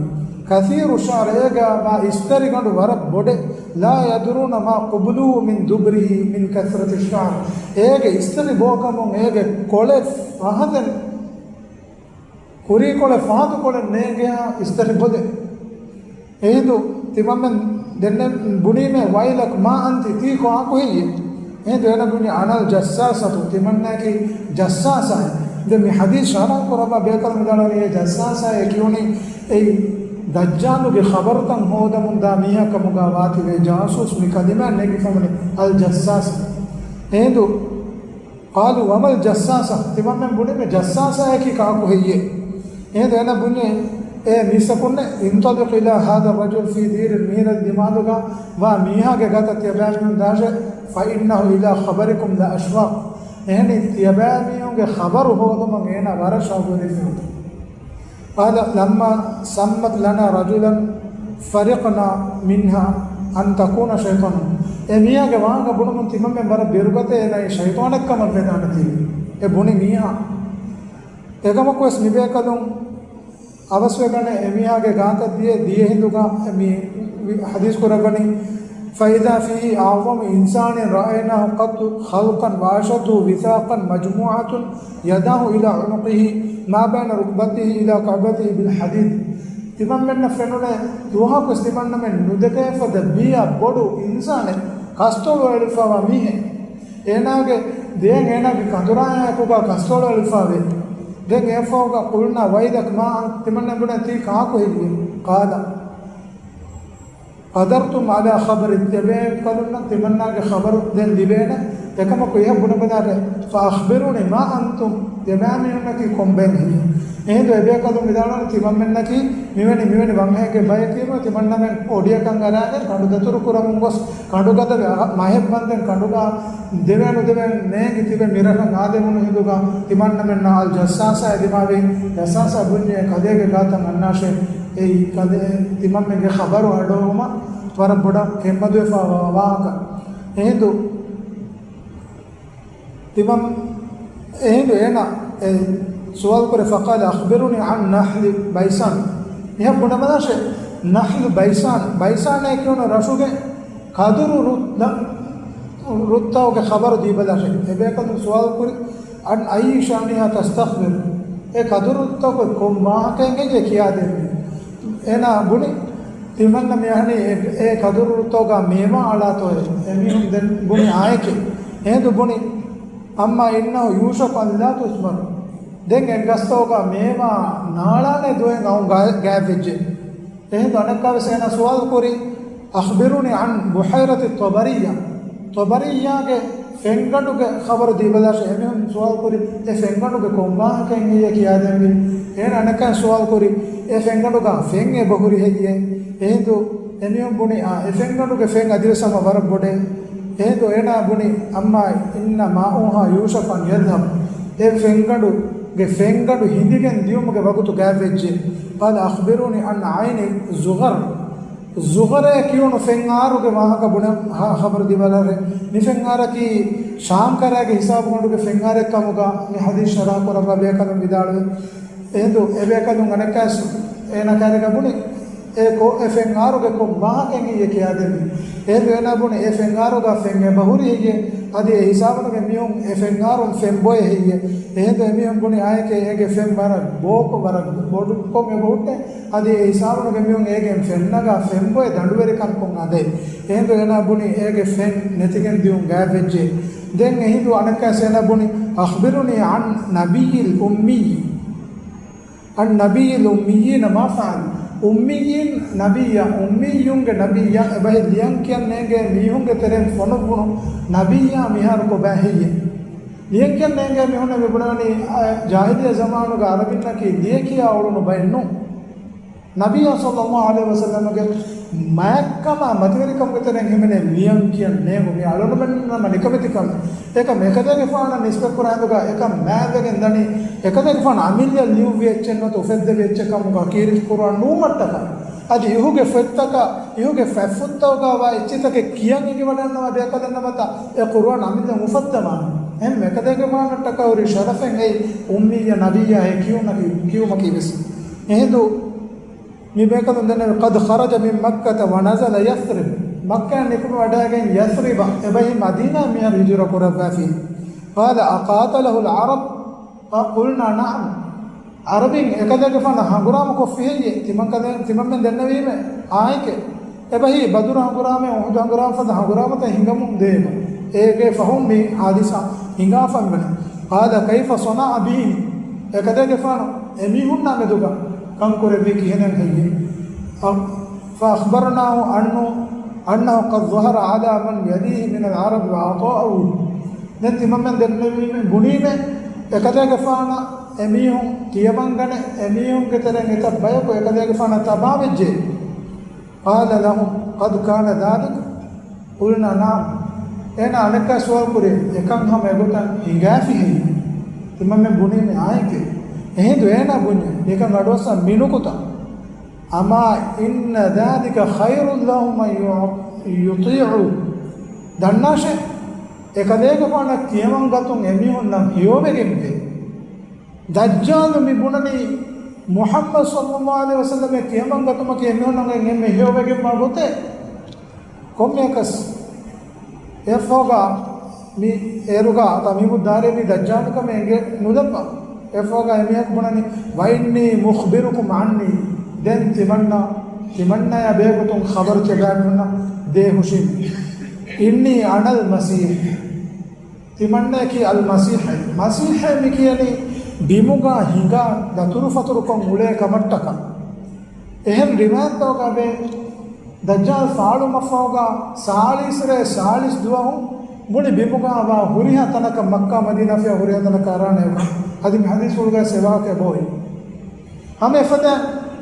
كثير الشعر، އޭގަ ވާ އިސްތަށިގަނޑު ވަރަށް ބޮޑެ. لا يدرون ما قبلوه من دبره من كثرة الشعر. އޭގެ އިސްތަށި ބޯކަމުން އޭގެ ކޮޅެއް ފަހަތެއް، ކުރީކޮޅެއް ފަހަތުކޮޅެއް ނޭނގެހާ އިސްތަށި ބޮލެއް. އެހިނދު ތިމަންމެން ދެންނެ ބުނީމޭ، ويلك ما أنت، ތީ ކޮ އާކު ހެއްޔޭ؟ އެހިނދު އޭނަ ބުނީ، أنا الجساسة، ތިމަންނައަކީ ޖައްސާސާއެއް. ދެން މި ޙަދީޘް ޝަރަޙަ ކުރައްވާ ބޭކަލުން ވިދާޅުވަނީ، އެ ޖައްސާސާއޭ ކިޔުނީ އެއީ ދައްޖާލުގެ ޚަބަރުތައް ހޯދަމުންދާ މީހާ ކަމުގަ ވާތީވެ، ޖާސޫސް މި ކަލިމާ ނެގިފަ ބުނީ، الجساسة. އެހިނދު قالوا وما الجساسة، ތިމަންމެން ބުނީމޭ، ޖައްސާސާއަކީ ކާކު ހެއްޔޭ؟ އެހިނދު އޭނަ ބުނީ، އޭ މީސްތަކުންނޭ، انطلق إلى هذا الرجل في دير المير، ދިމާލުގަ ވާ މީހާގެ ގަތަށް ތިޔަބައިމީހުން ދާށޭ، فإنه إلى خبركم لأشواق، އެހެނީ ތިޔަބައިމީހުންގެ ޚަބަރު ހޯދުމަށް އޭނަ ވަރަށް ޝައުގުވެރި މީހުން. قال لما سمت لنا رجلا فرقنا منها أن تكون شيطانا. އެ މީހާގެ ވާހަކަ ބުނުމުން ތިމަންމެން ވަރަށް ބިރުގަތޭ އޭނަ އެ ޝައިޠާނެއްކަމަށް ވެދާނެތީ. އެ ބުނި މީހާ. އެކަމަކުވެސް މިބޭކަލުން އަވަސްވެގަނެ އެ މީހާގެ ގާތަށް ދިޔަ، ދިޔަ ހިނދުގަ މި ޙަދީޘް ކުރައްވަނީ، فإذا فيه أعظم إنسان رأيناه قط خلقا وأشده وثاقا مجموعة يداه إلى عنقه ما بين ركبتيه إلى كعبته بالحديد. ތިމަންމެންނަށް ފެނުނޭ ދުވަހަކުވެސް ތިމަންނަމެން ނުދެކޭ ފަދަ ބިޔަ ބޮޑު އިންސާނެއް، ކަސްތޮޅު އެޅިފަވާ މީހެއް. އޭނާގެ ދޭން އޭނާގެ ކަނދުރާއާއެކުގަ ކަސްތޮޅު އެޅިފަވޭ. ދެން އެފަހުގަ قلنا ويلك ما أنت، ތިމަންނަ ބުނޭ ތީ ކާކު ހެއްޔޭ؟ قال قدرتم على خبري، ތިޔަބޭކަލުންނަށް ތިމަންނާގެ ޚަބަރު ދެން ލިބޭނެ. އެކަމަކު އިހަށް ބުނެބަލާށޭ، فأخبروني ما أنتم، ތިޔަބައިމީހުންނަކީ ކޮންބައެއް ހެއްޔޭ؟ އެހިނދު އެބޭކަލުން ވިދާޅުވަނީ ތިމަންމެންނަކީ މިވެނި މިވެނި ވަންހައިގެ ބައެއް ކީމަ، ތިމަންނަމެން އޮޑިއަކަށް އަރާގެން ކަނޑު ދަތުރު ކުރަމުން ގޮސް، ކަނޑުގަދަވެ އަ-، މަހެއް ވަންދެން ކަނޑުގަ ދެވޭނުދެވޭން ނޭނގި ތިބެ މިރަށަށް އާދެވުނު ހިނދުގަ ތިމަންނަމެންނަށް އަލް ޖައްސާސާއޭ ދިމާވި. ޖައްސާސާ ބުންޏޭ ކަލޭގެ ގާތަށް އަންނާށޭ. އެއީ ކަލޭ ތިމަންމެންގެ ޚަބަރު އަޑުއެހުމަށް ވަރަށް ބޮޑަށް ކެތްމަދުވެފަ ވާ ވާހަކަ. އެހިނދު ތިމަން އެހިނދު އޭނަ އެ ސުވާލު ކުރޭ، فقال أخبروني عن نحل بيسان. މިހާ ބުނެބަލާށޭ، ނަޙްލު ބައިސާން، ބައިސާނޭ ކިޔުނު ރަށުގެ ކަދުރު ރުއް-، ރުއްތަކުގެ ޚަބަރު ދީބަލާށޭ. އެބޭކަލުން ސުވާލު ކުރި، عن أي شأنها تستخبر؟ އެ ކަދުރު ރުއްތަކުގެ ކޮން ވާހަކައެއްގެ ކިޔާދޭން. އޭނާ ބުނި، ތިމަންނަ މި އަހަނީ އެ، އެ ކަދުރު ރުއްތަކުގަ މޭވާ އަޅާތޯއޭ؟ އެމީހުން ދެން ބުނި އާއެކޭ. އެހިނދު ބުނި، أما إنه يوشك أن لا تثمر. ދެން އެ ގަސްތަކުގަ މޭވާ ނާޅާނެ ދުވަހެއް އައުން ގާ-، ގާތްވެއްޖެ. އެހިނދު އަނެއްކާވެސް އޭނާ ސުވާލު ކުރި، أخبروني عن بحيرة الطبرية. ޠަބަރިއްޔާގެ ފެންގަނޑުގެ ޚަބަރު ދީބަލާށޭ. އެމީހުން ސުވާލު ކުރި، އެ ފެންގަނޑުގެ ކޮން ވާހަކައެއް ހެއްޔޭ ކިޔާދޭންވީ. އޭނާ އަނެއްކާ ސުވާލު ކުރި، އެ ފެންގަނޑުގަ ފެން އެބަހުރި ހެއްޔޭ؟ އެހިނދު އެމީހުން ބުނި، އާ، އެ ފެންގަނޑުގެ ފެން އަދިވެސް ހަމަ ވަރަށް ބޮޑޭ. އެހިނދު އޭނާ ބުނި، أما إن ماؤها يوشك أن يذهب. އެ ފެންގަނޑުގެ ފެންގަނޑު ހިނދިގެން ދިޔުމުގެ ވަގުތު ގާތްވެއްޖެ. قال أخبروني عن عين زغر. ޒުޣަރޭ ކިޔުނު ފެންއާރުގެ ވާހަކަ ބުނެ ހަ-، ޚަބަރު ދީބަލާށޭ. މި ފެންއާރަކީ ޝާމް ކަރައިގެ ހިސާބުގަނޑުގެ ފެންއާރެއް ކަމުގަ މި ޙަދީޘް ޝަރަޙަ ކުރައްވާ ބޭކަލުން ވިދާޅުވި. އެހިނދު އެބޭކަލުން އަނެއްކާސް އޭނާ ކައިރިގަ ބުނި، އެ ކޮ-، އެ ފެންއާރުގެ ކޮން ވާހަކައެއް ހެއްޔޭ ކިޔާދެއްވި. އެހިނދު އޭނާ ބުނި، އެ ފެންއާރުގަ ފެން އެބަހުރި ހެއްޔޭ؟ އަދި އެ ހިސާބުގަ މީހުން އެ ފެންއާރުން ފެން ބޮއެ ހެއްޔޭ؟ އެހިނދު އެމީހުން ބުނި އާއެކޭ އޭގެ ފެން ވަރަށް ބޯކޮށް ވަރަށް ބޮޑުކޮށް އެބަހުއްޓޭ. އަދި އެ ހިސާބުގަ މީހުން އޭގެން ފެންނަގާ ފެންބޮއެ ދަނޑުވެރިކަންކޮށް އަދޭ. އެހިނދު އޭނާ ބުނި އޭގެ ފެން ނެތިގެން ދިޔުން ގާތްވެއްޖެ. ދެން އެހިނދު އަނެއްކާސް އޭނާ ބުނި، أخبرني عن النبي الأمي. عن نبي الأميين ما فعل. އުއްމިއްޔީން ނަބިއްޔާ، އުއްމިއްޔުންގެ ނަބިއްޔާ، އެބަހެއް ލިޔަން ކިޔަން ނޭނގޭ މީހުންގެ ތެރެއިން ފޮނުއްވުނު ނަބިއްޔާ މިހާރު ކޮބާ ހެއްޔޭ؟ ލިޔަން ކިޔަން ނޭނގޭ މީހުންނަށް މި ބުނާނީ، އަ، ޖާހިލިއްޔަ ޒަމާނުގަ ޢަރަބިންނަކީ ލިޔެ ކިޔާ އުޅުނު ބައެއް ނޫން. ނަބިއްޔާ ޞައްލައްލާހު ޢަލައިހި ވަސައްލަމަގެ މާތްކަމާ މަތިވެރިކަމުގެ ތެރެއިން ހިމެނޭ މިޔަން ކިޔަން ނޭނގު. މި އަޅުގަނޑުމެންނަށް ނަމަ ނިކަމެތިކަމެއް. އެކަމް އެކަލޭގެފާނަށް ނިސްބަތްކުރާ ހިނދުގަ އެކަން މާތްވެގެން ދަނީ އެކަލޭގެފާނު އަމިއްލަ ލިޔުއްވި އެއްޗެއް ނުވަތަ އުފެއްދެވި އެއްޗެއް ކަމުގަ ކީރިތި ކުރުވާން ނޫންމަށްޓަކާ. އަދި އިހުގެ ފޮތްތަކަށް، އިހުގެ ފަތްފުށްތަކުގަ ވާ އެއްޗިތަކެއް ކިޔަން އެނގިވަޑަންނަވާ ދޭކަލެއް ނަމަތަ އެ ޤުރުއާން އަމިއްލަ އުފައްދަވާނެ. އެހެން އެކަލޭގެފާނަށްޓަކާ ހުރި ޝަރަފެއް އެއީ އުއްމިއްޔަ ނަބިއްޔާ ހެކިޔުމަކީ، ކިޔުމަކީ ވެސް. އެހިނދު މި ބޭކަލުން ދެންނެވި، قد خرج من مكة ونزل يثرب، މައްކާ ނިކުމެވަޑައިގެން ޔަސްރިބަށް އެބަހީ މަދީނާ މިހާރު ހިޖުރަ ކުރައްވާފި. قال أقاتله العرب؟ قلنا نعم. ޢަރަބިން އެކަލޭގެފާނަށް ހަނގުރާމަ ކޮށްފި ހެއްޔޭ؟ ތިމަން ކަލޭ، ތިމަންމެން ދެންނެވީމޭ އާނއެކޭ. އެބަހީ ބަދުރު ހަނގުރާމަ، އުޙުދު ހަނގުރާމަ ފަދަ ހަނގުރާމަތައް ހިނގަމުން ދޭމަ. އޭގެ ފަހުން މި ޙާދިސާ ހިނގާފަ މިވަނީ. قال كيف صنع بهم؟ އެކަލޭގެފާނު އެމީހުންނާ މެދުގަ ކަންކުރެއްވީ ކިހިނެއް ހެއްޔޭ؟ فأخبرناه أنه، أنه قد ظهر على من يليه من العرب وأطاعوه. ދެން ތިމަންމެން ދެންނެވީމެ، ބުނީމެ، އެކަލޭގެފާނަށް އެމީހުން ތިޔަވަންގަނެ، އެމީހުންގެ ތެރެއިން އެތައް ބަޔަކު އެކަލޭގެފާނަށް ތަބާވެއްޖެ. قال لهم قد كان ذلك؟ قلنا نعم. އޭނާ އަނެއްކާ ސުވާލު ކުރޭ، އެކަން ހަމަ އެގޮތަށް ހިނގާފި ހެއްޔޭ؟ ތިމަންމެން ބުނީމެ އާނއެކޭ. އެހިނދު އޭނާ ބުންޏޭ، މިކަން އަޑުއައްސަން މި ނުކުތާ. أما إن ذلك خير لهم أن يطيعوه. ދަންނާށޭ، އެކަލޭގެފާނަށް ތިޔަވަން ގަތުން އެމީހުންނަށް ހެޔޮވެގެންވޭ. ދައްޖާލު މި ބުނަނީ މުޙައްމަދު ޞައްލައްލާހު ޢަލައިހި ވަސައްލަމަށް ތިޔަވަން ގަތުމަކީ އެމީހުންނަށް އެންމެ ހެޔޮވެގެންވާ ގޮތެއް. ކޮންމެއަކަސް އެއަށްފަހުގަ މި އޭރުގަ ތަމީމުއްދާރީ މި ދައްޖާލު ކަމެއް އެނގޭ ނުލައްވާ. އެއަށްފަހުގަ އެމީހަކު ބުނަނީ، وإني مخبركم عنه. ދެން ތިމަންނަ، ތިމަންނަޔާ ބެހޭގޮތުން ޚަބަރު ތިޔަބައިމީހުންނަށް ދޭ ހުށީމެ. إني أنا المسيح. ތިމަންނަޔަކީ އަލް މަސީޙޭ. މަސީޙޭ މި ކިޔަނީ ބިމުގަ ހިނގާ ދަތުރުފަތުރުކޮށް އުޅޭ ކަމަށްޓަކާ. އެހެން ރިވާޔަތްތަކުގަ ވޭ، ދައްޖާލް ފާޅުވުމަށްފަހުގަ ސާޅީސް ރޭ ސާޅީސް ދުވަހު މުޅި ބިމުގަ ވާ ހުރިހާ ތަނަކަށް، މައްކާ މަދީނާ ފިޔަވަ ހުރިހާ ތަނަކަށް އަރާނެ. އަދި މި ޙަދީޘްފުޅުގަ ސެވާކެ ބޯއި. ހަމަ އެފަދަ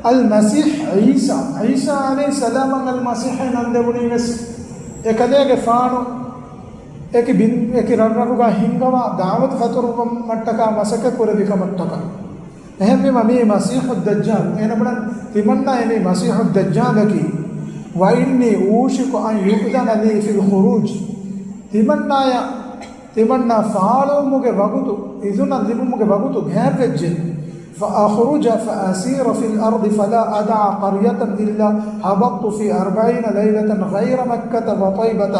އަލް މަސީޙް ޢީސާ، ޢީސާ ޢަލައިހިއްސަލާމަށް އަލް މަސީޙް ނަން ދެވުނީ ވެސް އެކަލޭގެފާނު އެކި ބިން، އެކި ރަށްރަށުގަ ހިންގަވާ ދަޢުވަތު ފަތުރުވުމަށްޓަކާ މަސައްކަތް ކުރެއްވި ކަމަށްޓަކާ. އެހެންވީމަ މީ މަސީޙު ދައްޖާލް. އޭނަ ބުނަން ތިމަންނާ އެ މީ މަސީޙު ދައްޖާލަކީ. وإني أوشك أن يؤذن لي في الخروج. ތިމަންނާޔަށް ތިމަންނާ ފާޅުވުމުގެ ވަގުތު، އިޒުނަށް ލިބުމުގެ ވަގުތު ގާތްވެއްޖެ. فأخرج فأسير في الأرض فلا أدع قرية إلا هبطت في أربعين ليلة غير مكة وطيبة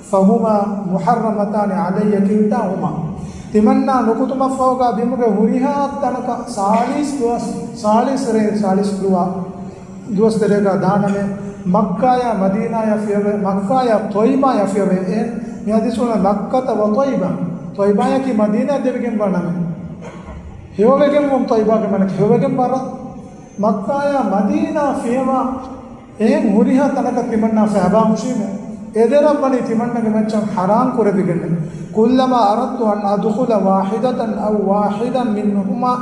فهما محرمتان علي كلتاهما. ތިމަންނާ ނުކުތުމަށްފަހުގަ ބިމުގެ ހުރިހާ ތަނަކަށް ސާޅީސް ދުވަސް، ސާޅީސް ރޭ، ސާޅީސް ދުވަސް ދުވަސް ތެރޭގަ ދާނަމޭ، މައްކާޔާ މަދީނާޔާ ފިޔަވޭ، މައްކާޔާ ޠައިބާޔާ ފިޔަވޭ. އެހެން މި ޙަދީޘްފުޅުން މައްކަތަ ވަ ޠައިބާ، ޠައިބާޔަކީ މަދީނާ ދެވިގެންވާ ނަމެއް. ހެޔޮވެގެންވުން، ޠައިބާގެ މާނައަކީ ހެޔޮވެގެން ވަރަށް. މައްކާޔާ މަދީނާ ފިޔަވާ، އެހެން ހުރިހާ ތަނަކަށް ތިމަންނާ ފައިބާ ހުށީމޭ. އެ ދެރަށް ވަނީ ތިމަންނަގެ މައްޗަށް ޙަރާން ކުރެވިގެންނެއް. كلما أردت أن أدخل واحدة أو واحدا منهما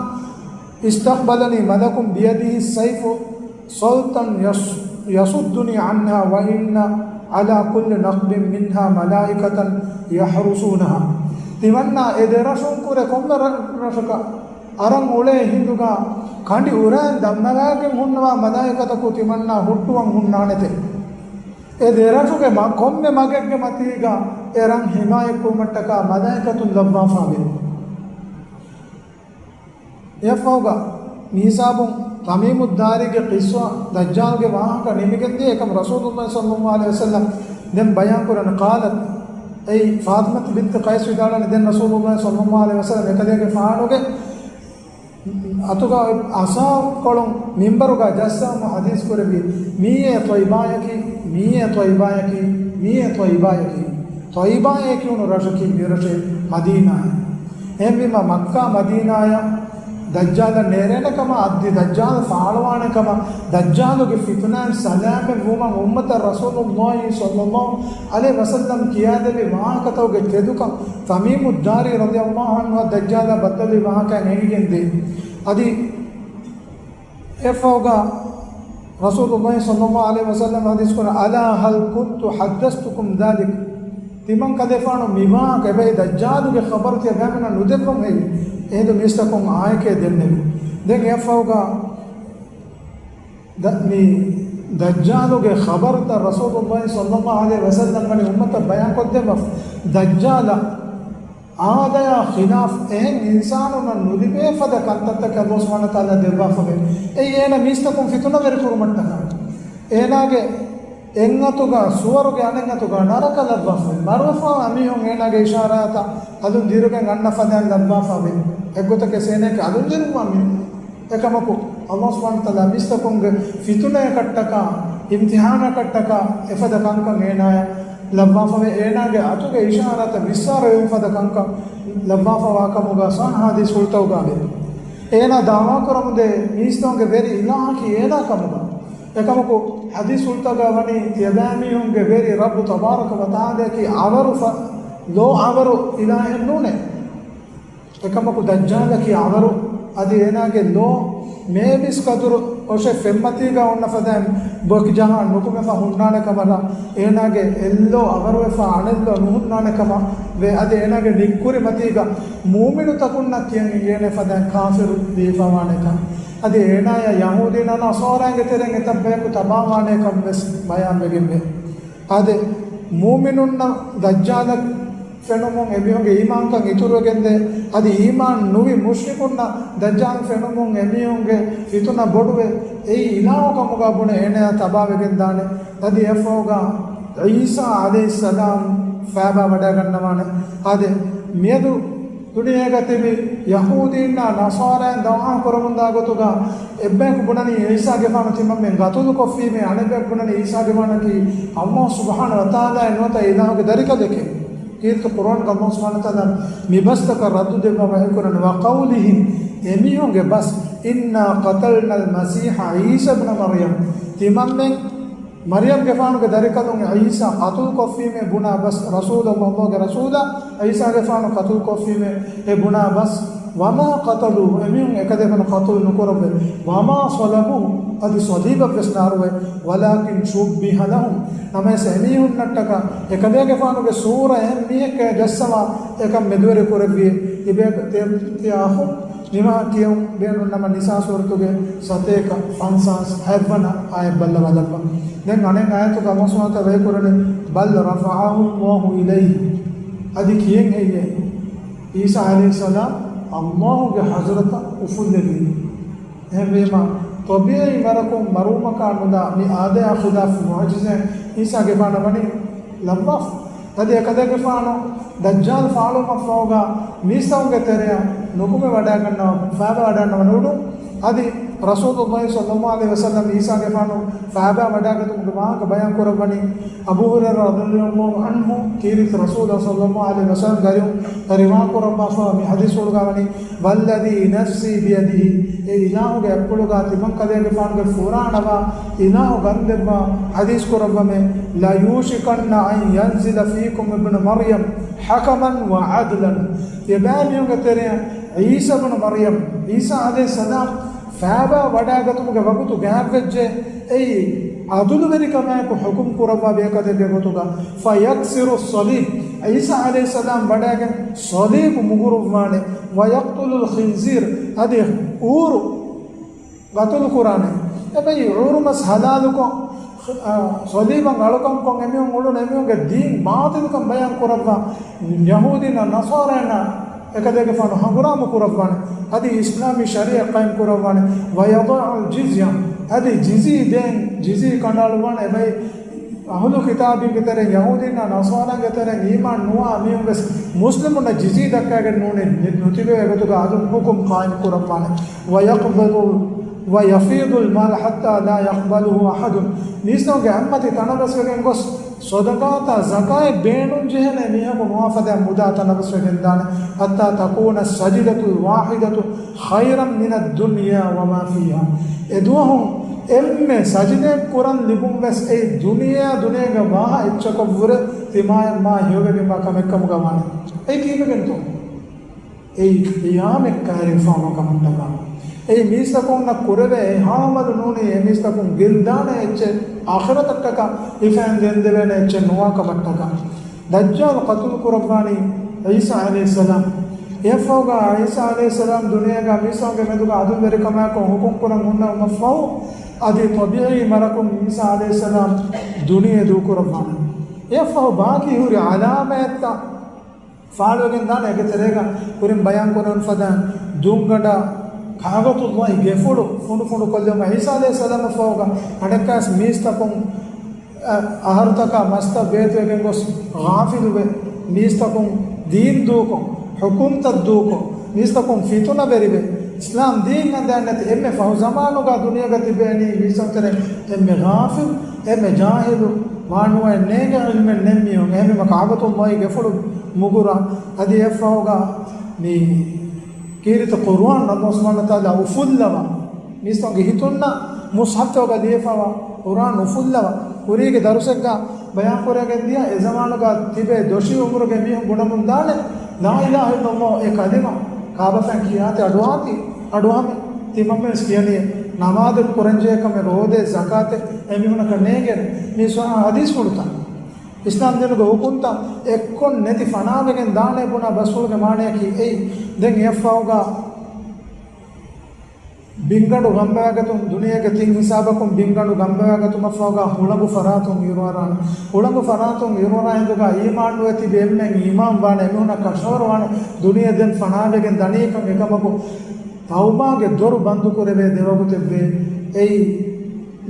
استقبلني ملك بيده السيف صلتا يص-، يصدني عنها وإن على كل نقب منها ملائكة يحرسونها. ތިމަންނާ އެ ދެ ރަށުން ކުރެ ކޮންމެ ރަ-، ރަށަކަށް އަރަން އުޅޭ ހިނދުގަ ކަނޑި އުރައިން ދަންނަވާގެން ހުންނަވާ މަލާއިކަތަކު ތިމަންނާ ހުއްޓުވަން ހުންނާނެތެ. އެ ދެ ރަށުގެ މަ-، ކޮންމެ މަގެއްގެ މަތީގަ އެ ރަށް ހިމާޔަތްކުރުމަށްޓަކާ މަލާއިކަތުން ލައްވާފާވޭ. އެއަށްފަހުގަ މިހިސާބުން ތަމީމުއްދާރީގެ ޤިއްޞާ ދައްޖާލްގެ ވާހަކަ ނިމިގެންދިޔަ އެކަމަށް ރަސޫލުﷲ ޞައްލަﷲު ޢަލައިހި ވަސައްލަމް ދެން ބަޔާންކުރަން. ޤާލަތް، އެއީ ފާޠިމަތު ބިންތު ޤައިސް ވިދާޅުވަނީ، ދެން ރަސޫލުﷲ ޞައްލަﷲު ޢަލައިހި ވަސައްލަމް އެކަލޭގެފާނުގެ އަތުގަ އަސާކޮޅުން މިންބަރުގަ ޖައްސާމު ޙަދީޘް ކުރެއްވި، މިއީ ޠައިބާޔަކީ، މިއީ ޠައިބާޔަކީ، މިއީ ޠައިބާޔަކީ. ޠައިބާއޭ ކިޔުނު ރަށަކީ މި ރަށޭ މަދީނާއޭ. އެހެންވީމަ މައްކާ މަދީނާޔަށް ދައްޖާލަށް ނެރޭނެ ކަމަށް އަދި ދައްޖާލު ފާޅުވާނެ ކަމަށް ދައްޖާލުގެ ފިތުނައިން ސަލާމަތް ވުމަށް އުއްމަތަށް ރަސޫލުﷲ ޞައްލަﷲު ޢަލައިހި ވަސައްލަމް ކިޔާދެއްވި ވާހަކަތަކުގެ ތެދުކަން ތަމީމުއްދާރީ ރަޟިޔަﷲު ޢަންހު ދައްޖާލާ ބައްދަލުވި ވާހަކައިން އެނގިގެންދޭ. އަދި އެއަށްފަހުގަ ރަސޫލުﷲ ޞައްލަﷲ ޢަލައިހި ވަސައްލަމަ ޙަދީޘް ކުރަން، "ألا هل كنت حدثتكم ذلك؟" ތިމަން ކަލޭފާނު މިވާހަކަ އެބައި ދައްޖާލުގެ ޚަބަރު ތިޔަބައިމީހުންނަށް ނުދެއްވަން ހެއްޔެ؟ އެހިނދު މީސްތަކުން އާނއެކޭ ދެންނެވި. ދެން އެއަށްފަހުގަ ދަ-، މި ދައްޖާލުގެ ޚަބަރުތައް ރަސޫލުﷲ ޞައްލަﷲ ޢަލައިހި ވަސައްލަމަ ވަނީ އުއްމަތަށް ބަޔާންކޮށްދެއްވާފަ. ދައްޖާލަށް އާދަޔާ ޚިލާފް އެހެން އިންސާނުންނަށް ނުލިބޭ ފަދަ ކަންތައްތައް ﷲ ސުބްޙާނަހޫ ވަތަޢާލާ ދެއްވާފަވޭ. އެއީ އޭނަ މީސްތަކުން ފިތުނަވެރި ކުރުމަށްޓަކާ. އޭނާގެ އެއްއަތުގަ ސުވަރުގެ އަނެއްއަތުގަ ނަރަކަ ލައްވާފަވޭ. މަރުވެފާ މީހުން އޭނާގެ އިޝާރާތަށް އަލުން ދިރިގެން އަންނަ ފަދައިން ލައްވާފަވޭ. އެއްގޮތަކަށް އޭނާއެކޭ އަލުން ދިރުއްވާ މީހުން. އެކަމަކު، ﷲ ސުބްޙާނަހޫ ވަތަޢާލާ މީސްތަކުންގެ ފިތުނަޔަކަށްޓަކާ، އިމްތިޙާނަކަށްޓަކާ އެފަދަ ކަންކަން އޭނާޔަށް ލައްވާފަވޭ. އޭނާގެ އަތުގެ އިޝާރާތަށް ވިއްސާރަވެވުން ފަދަ ކަންކަން ލައްވާފަވާކަމުގަ ޞަޙީޙު ޙަދީޘްފުޅުތަކުގައިވޭ. އޭނާ ދަޢުވާކުރަމުންދޭ މީސްތަކުންގެ ވެރި އިލާހަކީ އޭނާކަމުގަ. އެކަމަކު، ޙަދީޘްފުޅުތަކުގަ ވަނީ ތިޔަބައިމީހުންގެ ވެރި ރައްބު ތަބާރަކަ ވަތަޢާލާއަކީ އަވަރު ފަ-، ލޯ އަވަރު އިލާހެއް ނޫނޭ. އެކަމަކު ދައްޖާލަކީ އަވަރު، އަދި އޭނާގެ ލޯ މޭބިސް ކަދުރު އޮށެ ފެންމަތީގަ އޮންނަ ފަދައިން ބޮކި ޖަހާ ނުކުމެފަ ހުންނާނެ ކަމަށް، އޭނާގެ އެއްލޯ އަވަރުވެފަ އަނެއްލޯ ނުހުންނާނެ ކަމަށް ވޭ. އަދި އޭނާގެ ނިއްކުރި މަތީގަ މުއުމިނުތަކުންނަށް ކިޔަން އިނގޭނެ ފަދައިން ކާފިރު ވީފަވާނެކަން. އަދި އޭނާޔަށް ޔަހޫދީންނާ ނަޞާރާއިންގެ ތެރެއިން އެތައް ބަޔަކު ތަބާވާނެކަން ވެސް ބަޔާންވެގެންވޭ. އާދެ، މުއުމިނުންނަށް ދައްޖާލަށް ފެނުމުން އެމީހުންގެ އީމާންކަން އިތުރުވެގެންދޭ. އަދި އީމާން ނުވި މުޝްރިކުންނަށް ދައްޖާލް ފެނުމުން އެމީހުންގެ ފިތުނަ ބޮޑުވެ، އެއީ އިލާހު ކަމުގަ ބުނެ އޭނަޔާ ތަބާވެގެންދާނެ. އަދި އެއަށްފަހުގަ ޢީސާ ޢަލައިހިއްސަލާމް ފައިބާ ވަޑައިގަންނަވާނެ. އާދެ، މިއަދު ދުނިޔޭގަ ތިބި ޔަހޫދީންނާ ނަޞާރާއިން ދަޢުވާ ކުރަމުންދާ ގޮތުގަ އެއްބަޔަކު ބުނަނީ ޢީސާގެފާނު ތިމަންމެން ގަތުލުކޮށްފީމޭ، އަނެއްބަޔަކު ބުނަނީ ޢީސާގެފާނަކީ ﷲ ސުބްޙާނަހޫ ވަތަޢާލާއެއް ނުވަތަ އިލާހުގެ ދަރިކަލެކޭ. ކީރިތި ޤުރުއާންގަ ﷲ ސުބްޙާނަހޫ ވަތަޢާލާ މި ބަސްތަކަށް ރައްދު ދެއްވާ ވަޙީކުރަނީ، وقولهم، އެމީހުންގެ ބަސް، إنا قتلنا المسيح عيسى ابن مريم، ތިމަންމެން މަރްޔަމްގެފާނުގެ ދަރިކަލުން ޢީސާ ޤަތުލުކޮށްފީމޭ ބުނާ ބަސް، ރަސޫލަށް، ﷲގެ ރަސޫލާ ޢީސާގެފާނު ޤަތުލުކޮށްފީމޭ އެ ބުނާ ބަސް، وما قتلوه، އެމީހުން އެކަލޭގެފާނު ޤަތުލު ނުކުރައްވައެވެ. وما صلبوه، އަދި ޞަލީބަށްވެސް ނާރުވެ. ولكن شبه لهم، ނަމަވެސް އެމީހުންނަށްޓަކާ އެކަލޭގެފާނުގެ ސޫރަ އެހެން މީހެއްގެ ޖައްސަވާ އެކަން މެދުވެރި ކުރެއްވި. ތިބޭ-، ތި-، ތިޔަ އަޚުން ނިމާ ކިޔަން ބޭނުން ނަމަ، ނިސާ ސޫރަތުގެ ސަތޭކަ ފަންސާސް ހަތްވަނަ އާޔަތް ބައްލަވާލައްވާ. ދެން އަނެއް އާޔަތުގަ ﷲ ސުބްޙާނަހޫ ވަތަޢާލާ ވަޙީކުރަނީ، بل رفعه الله إليه. އަދި ކިޔެން ހެއްޔޭ؟ ޢީސާ ޢަލައިހިއްސަލާމް ﷲގެ ޙަޟްރަތަށް އުފުއްލެވީ. އެހެންވީމަ، ޠަބީޢީ މަރަކުން މަރުވުމަކާ ނުލާ މި އާދަޔާ ޚިލާފް މުޢުޖިޒައެއް ޢީސާގެފާނަށް ވަނީ ލައްވާފަ. އަދި އެކަލޭގެފާނު ދައްޖާލް ފާޅުވުމަށްފަހުގަ މީސްތަކުންގެ ތެރެއަށް ނުކުމެ ވަޑައިގަންނަވާ، ފައިބާ ވަޑައިގަންނަވާ ނުވަތަ، އަދި ރަސޫލުﷲ ޞައްލަﷲ ޢަލައިހި ވަސައްލަމް ޢީސާގެފާނު ފައިބާ ވަޑައިގަތުމުގެ ވާހަކަ ބަޔާން ކުރައްވަނީ، އަބޫ ހުރައިރާ ރަޟިޔަﷲ ޢަންހު ކީރިތި ރަސޫލާ ޞައްލަﷲ ޢަލައިހި ވަސައްލަމް ރިވާ ކުރައްވާފަ މި ޙަދީޘްފުޅުގަ ވަނީ، والذي نفسي بيده، އެ އިލާހުގެ އަތްޕުޅުގަ ތިމަން ކަލޭގެފާނުގެ ފުރާނަވާ އިލާހު ގަންދެއްވާ ޙަދީޘް ކުރައްވަމޭ، ليوشكن أن ينزل فيكم ابن مريم حكما وعدلا. ތިޔަބައިމީހުންގެ ތެރެއަށް ޢީސާ ބުނު މަރްޔަމް، ޢީސާ ޢަލައިހިއްސަލާމް ފައިބާ ވަޑައިގަތުމުގެ ވަގުތު ގާތްވެއްޖެ، އެއީ ޢަދުލުވެރިކަމާއެކު ޙުކުމް ކުރައްވާ ބޭކަލެއްގެ ގޮތުގަ، فيكسر الصليب، ޢީސާ ޢަލައިހިއްސަލާމް ވަޑައިގެން ޞަލީބު މުގުރުއްވާނެ، ويقتل الخنزير، އަދި އޫރު ގަތުލު ކުރާނެ. އެބައި އޫރުމަސް ޙަލާލުކޮށް، އަ، ޞަލީބަށް އަޅުކަންކޮށް އެމީހުން އުޅުނު އެމީހުންގެ ދީން ބާޠިލުކަން ބަޔާން ކުރައްވާ ޔަހޫދީންނާ ނަޞާރާއިންނާ އެކަލޭގެފާނު ހަނގުރާމަ ކުރައްވާނެ. އަދި އިސްލާމީ ޝަރީޢަތް ޤާއިމް ކުރައްވާނެ. ويضع الجزية، އަދި ޖިޒީ ދޭން، ޖިޒީ ކަނޑައަޅުއްވާނެ. އެބައި އަހުލު ކިތާބީންގެ ތެރެއިން، ޔަހޫދީންނާ ނަޞާރާގެ ތެރެއިން އީމާން ނުވާ މީހުން ވެސް މުސްލިމުންނަށް ޖިޒީ ދައްކައިގެން ނޫނީ ނުތިބޭ ގޮތުގަ އަދު ޙުކުމް ޤާއިމް ކުރައްވާނެ. ويقبض، ويفيض المال حتى لا يقبله أحد. މީސްތަކުންގެ އަތްމަތި ތަނަވަސްވެގެން ގޮސް، ޞަދަޤާތާ ޒަކާތް ބޭނުން ޖެހޭނެ މީހަކު ނުވާ ފަދައިން މުދާ ތަނަވަސްވެގެންދާނެ. حتى تكون السجدة الواحدة خيرا من الدنيا وما فيها. އެދުވަހު އެންމެ ސަޖިދައެއް ކުރަން ލިބުން ވެސް އެއީ ދުނިޔެއާ ދުނިޔޭގަ ވާހަ އެއްޗަކަށްވުރެ ތިމާޔަށް މާ ހެޔޮވެގެންވާ ކަމެއްކަމުގަ ވާނެ. އެއީ ކީއްވެގެންތޯ؟ އެއީ ޤިޔާމަތް ކައިރިވެފަ ވާ ކަމަށްޓަކާ. އެއީ މީސްތަކުންނަށް ކުރެވޭ އެހާ އަމަލު ނޫނީ، އެ މީސްތަކުން ގެންދާނެ އެއްޗެއް އާޚިރަތަށްޓަކާ ހިފައިން ގެންދެވޭނެ އެއްޗެއް ނުވާ ކަމަށްޓަކާ. ދައްޖާލު ޤަތުލު ކުރައްވާނީ ޢީސާ ޢަލައިހިއްސަލާމް. އެއަށްފަހުގަ ޢީސާ ޢަލައިހިއްސަލާމް ދުނިޔޭގަ މީސްތަކުންގެ މެދުގަ ޢަދުލުވެރިކަމާއެކު ޙުކުމް ކުރަން ހުންނަވުމަށްފަހު، އަދި ޠަބީޢީ މަރަކުން ޢީސާ ޢަލައިހިއްސަލާމް ދުނިޔެ ދޫކުރައްވާނެ. އެއަށްފަހު ބާކީ ހުރި ޢަލާމާތްތައް ފާޅުވެގެން ދާނެ. އޭގެ ތެރޭގަ ކުރިން ބަޔާން ކުރެވުނު ފަދައިން، ދުންގަނޑަށް ކަޢުބަތުﷲ ގެފުޅު ފުނޑުފުނޑު ކޮށްލެވުމަށް ޢީސާ ޢަލައިހިއްސަލާމަށްފަހުގަ އަނެއްކާސް މީސްތަކުން، އަ، އަހަރުތަކާ މަސްތައް ބޭތުވެގެން ގޮސް ޣާފިލުވެ، މީސްތަކުން ދީން ދޫކޮށް، ޙުކުމްތައް ދޫކޮށް، މީސްތަކުން ފިތުނަވެރިވެ، އިސްލާމް ދީން އަންދައިން ނެތި އެންމެ ފަހު ޒަމާނުގަ ދުނިޔޭގަ ތިބޭނީ މީސްތަކުން ތެރޭ އެންމެ ޣާފިލް، އެންމެ ޖާހިލު، ވާނުވައެއް ނޭނގެ ޢިލްމެއް ނެތް މީހުން. އެހެންވީމަ ކަޢުބަތުﷲ ގެފުޅު މުގުރާ، އަދި އެއަށްފަހުގަ މި ކީރިތި ޤުރުއާން ﷲ ސުބްޙާނަހޫ ވަތަޢާލާ އުފުއްލަވާ، މީސްތަކުންގެ ހިތުންނަށް މުޞްޙަފްތަކުގަ ލިޔެފަވާ ޤުރުއާން އުފުއްލަވާ، ކުރީގެ ދަރުސެއްގަ ބަޔާންކުރެވިގެން ދިޔަ، އެ ޒަމާނުގަ ތިބޭ ދޮށީ އުމުރުގެ މީހުން ބުނަމުން ދާނެ، ލާ އިލާހަ އިއްލަﷲ އެ ކަލިމަ ކާބަފައިން ކިޔާތި އަޑުއަހާތި، އަޑުއަހަމެ. ތިމަންމެންވެސް ކިޔަނީ، ނަމާދު ކުރަންޖެހޭ ކަމެއް، ރޯދައެއް، ޒަކާތެއް އެމީހުންނަކަށް ނޭނގޭނެ. މީ ޞައްޙަ ޙަދީޘްފުޅުތައް. އިސްލާމް ދީނުގެ ޙުކުމްތައް އެއްކޮށް ނެތި ފަނާވެގެން ދާނެ ބުނާ ބަސްފުޅުގެ މާނަޔަކީ އެއީ. ދެން އެއަށްފަހުގަ ބިންގަނޑު ގަނބަވާގަތުން، ދުނިޔޭގެ ތިން ހިސާބަކުން ބިންގަނޑު ގަނބަވާގަތުމަށްފަހުގަ ހުޅަނގު ފަރާތުން އިރުއަރާނެ. ހުޅަނގު ފަރާތުން އިރުއަރާ ހިނދުގަ އީމާންނުވެ ތިބި އެންމެން އީމާންވާނެ، އެމީހުންނަށް ކަށަވަރުވާނެ ދުނިޔެ ދެން ފަނާވެގެން ދަނީކަން. އެކަމަކު، ތައުބާގެ ދޮރު ބަންދުކުރެވޭ ދެވަގުތެއްވޭ. އެއީ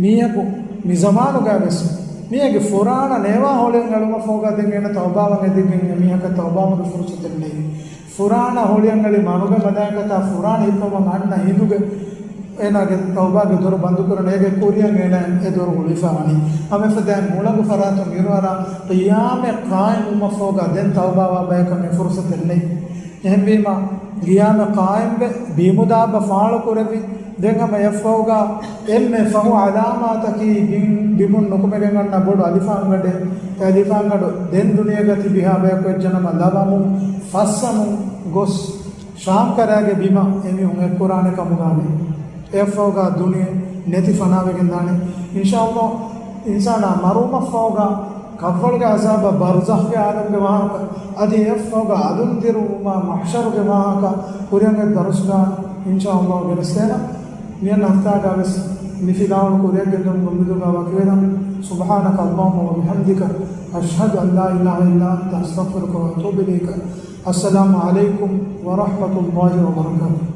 މީހަކު މި ޒަމާނުގަވެސް މީހެއްގެ ފުރާނަ ނޭވާ ހޮޅިއަން އެޅުމަށްފަހުގަ ދެން އޭނަ ތައުބާވަން އެދިގެން އެމީހަކަށް ތައުބާވުމުގެ ފުރުޞަތެއް ނެތް. ފުރާނަ ހޮޅިއަން އެޅި މަރުގެ މަލާއިކަތާ ފުރާނަ ހިއްޕަވަން އަންނަ ހިނދުގެ އޭނާގެ ތައުބާގެ ދޮރު ބަންދުކުރަން. އޭގެ ކުރިއަށް އޭނާ އެ ދޮރު ހުޅުވިފަ ވަނީ. އަމެފަދައިން ހުޅަނގު ފަރާތުން އިރުއަރާ ޤިޔާމަތް ޤާއިމްވުމަށްފަހުގަ ދެން ތައުބާވާ ބަޔަކަށް އެ ފުރުޞަތެއް ނެތް. އެހެންވީމަ، ޤިޔާމަތް ޤާއިމްވެ، ބީމު ދާއްބަ ފާޅުކުރެވި، ދެން ހަމަ އެއަށްފަހުގަ އެންމެ ފަހު ޢަލާމާތަކީ ބިން، ބިމުން ނުކުމެގެން އަންނަ ބޮޑު އަލިފާންގަނޑެއް. އެ އަލިފާންގަނޑު ދެން ދުނިޔޭގަ ތިބިހާ ބަޔަކު އެއްޗެއް ނަމަ، ލަވަމުން ފައްސަމުން ގޮސް، ޝާމް ކަރާގެ ބިމަށް އެމީހުން އެއްކުރާނެ ކަމުގަވޭ. އެއަށްފަހުގަ ދުނިޔެ ނެތި ފަނާވެގެން ދާނެ. އިންޝާﷲ، އިންސާނާ މަރުވުމަށްފަހުގަ ކަށްވަޅުގެ ޢަޒާބަށް ބަރުޒަޚްގެ ޢާލަމްގެ ވާހަކަ، އަދި އެއަށްފަހުގަ އަލުން ދިރުވުމާ މަޙްޝަރުގެ ވާހަކަ ކުރިއަށް އެއް ދަރުސްގަ އިންޝާﷲ ގެނެސްދޭނަން. މިއަންނަ ހަފްތާގަވެސް މި ފިލާވަޅު ކުރިއަށް ގެންދަވަމުން އުއްމީދުގަ ވަކިވެލަން. سبحانك اللهم وبحمدك، أشهد أن لا إله إلا أنت، أستغفرك وأتوب إليك. السلام عليكم ورحمة الله وبركاته.